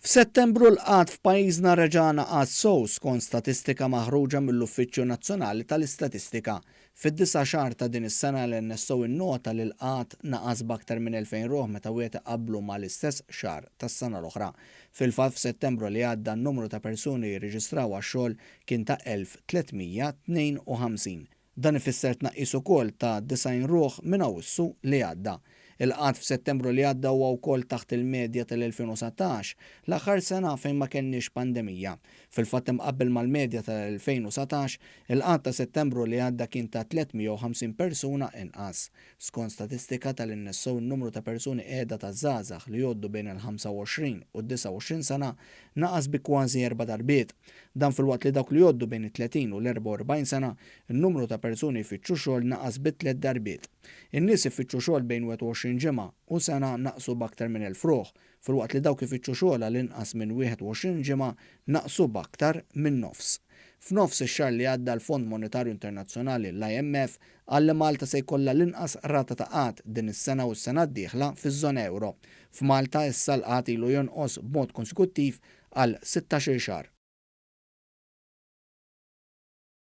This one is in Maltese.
F'Settembru l-qgħad f'pajjiżna reġa' naqas sew skont statistika maħruġa mill-Uffiċċju Nazzjonali tal-Istatistika. Fid-disa' xahar ta' din is-sena l-NSO innota li l-qgħad naqas b'aktar minn 2,000 ruħ meta wieħed iqabblu mal-istess xahar tas-sena l-oħra. Fil-fatt f'Settembru li għadda n-numru ta' persuni jirreġistraw għax-xogħol kien ta' 1,352. Dan ifisser tnaqqis ukoll ta' 90 ruħ minn Awwissu li għadda. Il-qgħad f'Settembru li għadda huwa wkoll taħt il-medja tal-2019, l-aħħar sena fejn ma kellniex pandemija. Fil-fatt imqabbel mal-medja tal-2019, il-qgħad ta' Settembru li għadda kien ta' 350 persuna inqas. Skont statistika tal-NSO n-numru ta' persuni qiegħda ta' żgħażagħ li jgħoddu bejn il-25 u d-29 sena naqas bi kważi erba' darbiet. Dan filwaqt li dawk li jgħoddu bejn it-30 u l-44 sena, in-numru ta' persuni jfittxu xogħol naqas bi tliet darbiet. In-nies ifittxu xogħol bejn 21 ġimgħa u sena naqsu b'aktar minn 1,000 ruħ, filwaqt li dawk ifittxu xogħol għal inqas minn 21 ġimgħa naqsu b'aktar minn nofs. F'nofs ix-xahar li għadda l-Fond Monetarju Internazzjonali, l-IMF, qal li Malta se jkollha l-inqas rata ta' qgħad din is-sena u s-sena d-dieħla fiż-żona ewro. F'Malta issa l-qgħad ilu jonqos b'mod konsekuttiv għal sittax-il xahar.